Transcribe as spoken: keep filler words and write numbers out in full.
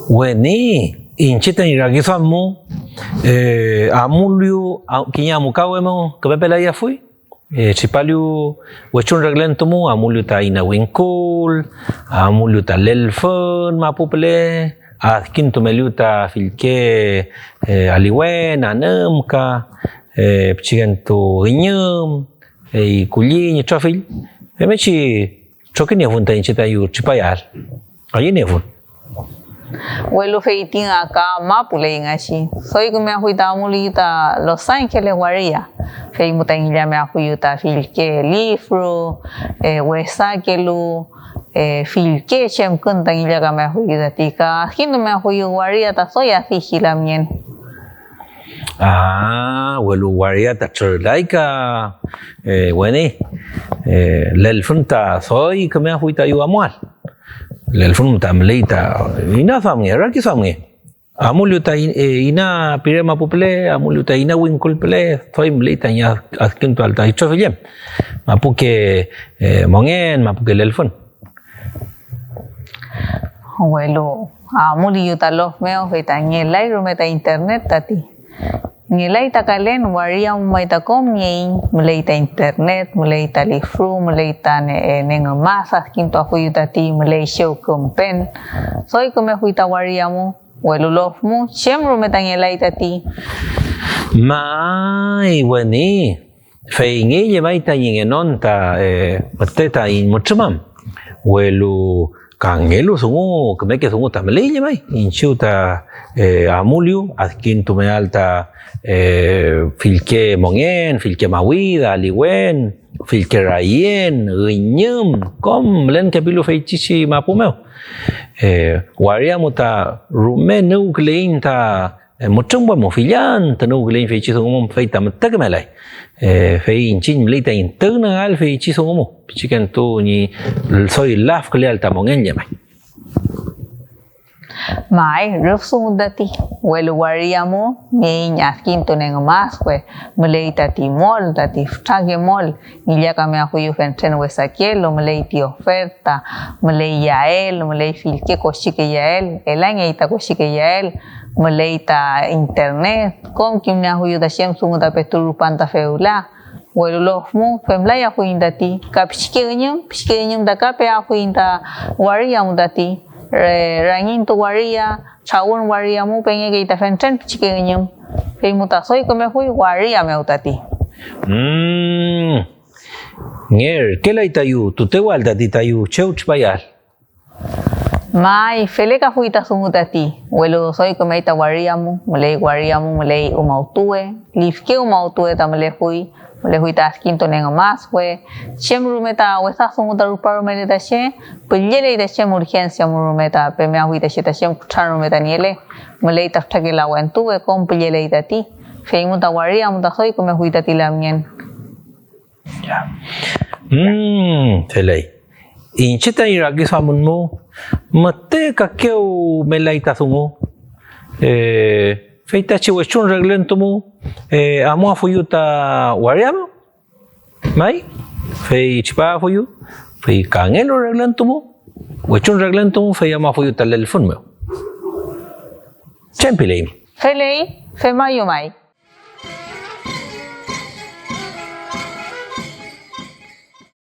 Weni, iñche tañi rakiduam mu, eh, amulyu a-, kiñe amukawe mew küme pelayafuy. Eh, tripaliyu wechun reglentu mu, amulyu ta ina wingkul, amulyu ta lelfün mapu püle, adkintumeliyu ta fillke, eh, aliwen, anümka, eh, pichikentu üñüm, ey kulliñ, itrofill. Femngechi trokiniefun ta iñche tayu tripayael. Ayüniefun. Welu fey ti nga ka mapuley ngachi, doy kümeafuy ta amuliyu ta Los Angeles waria, fey mu ta ngillameafuyu ta fillke lifru, eh, wesakelu, eh, fillke chemkün ta ngillakameafuyu tati, ka adkintumeafuyu waria ta doy adüchi lamngen. Ah, welu waria ta trürlay ka, eh, weni, eh, lelfün ta doy kümeafuy tayu amuael. Lelfün ta müley ta inaduamnge, rakiduamnge. Amulyu ta in-, eh, ina pire mapu püle, amulyu ta ina wingkul püle, doy müley tañi ad-, adkintuael ta itrofill em. Mapuke, eh, mongen, mapuke lelfün. Welu amuliyu ta lof mew, fey ta ngelay rume ta internet tati. Ngelay ta kalen, waria mu may ta kom nieiñ, müley ta internet, müley ta lifru, müley ta ne-, nengümas, adkintuafuyu tati, müley chew kümpen. Doy kümefuy ta waria mu, welu lof mu, chem rume ta ngelay tati. May weni. Fey ngey llemay tañi ngenon ta, eh, müte taiñ mütrümam, welu kangelu dungu, kümeke dungu ta müley llemay. Iñchiw ta, eh, amulyu adkintumeael ta, eh, fillke mongen, fillke mawida, aliwen, fillke rayen, üñüm, kom mülenkepilu feytichi mapu mew. Eh, waria mu ta rume nüwküleiñ ta eh, mütrümwe mu, fill antü nüwküleiñ feychi dungu mu, fey ta müte kümelay. Eh, fey iñchiñ müley taiñ tügnangeael feychi dungu mu, pichikentu ñi doy lafküleael ta mongen llemay. May, rüf dungu tati, welu waria mu nieiñ adkintun engümaswe, müley tati mol, tati fütrake mol, ngillakameafuyu fentren wesakelu, müley ti oferta, müley yael, müley fillke kochike yael, elangey ta kochike yael, müley ta internet, kom kimnieafuyu ta chem dungu ta petu rupan ta fewla, welu lof mu femlayafuiñ tati, ka pichike üñüm, pichike üñüm ta ka peafuiñ ta waria mu tati, re-, rangiñtu waria, trawün waria mu pengekey ta fentren pichike üñüm, fey mu ta doy kümefuy waria mew tati. Mm. Ngerkelay tayu tutewal tati tayu chew tripayael. May, felekafuy ta dungu tati, welu doy kümey ta waria mu, müley waria mu, müley umawtuwe, lifke umawtuwe ta mülefuy, mülefuy ta adkintun engümaswe, chem rume ta wesa dungu ta ruparumele ta che, pülleley ta chem urgencia mu rume ta pemeafuy ta che ta chem kutran rume ta niele, müley ta fütrake lawentuwe, kom pülleley tati, fey mu ta waria mu ta doy kümefuy tati lamngen. Ya. Mm, feley. Iñche tañi rakiduamün mu, müte kakew melay ta dungu. Eh, feytachi wechun reglentu mu, eh, amuafuyu ta waria mew, may, fey tripafuyu, fey kangelu reglentu mu, wechun reglentu mu, fey amuafuyu ta lelfün mew. Chem pileymi. Feley, femayu may.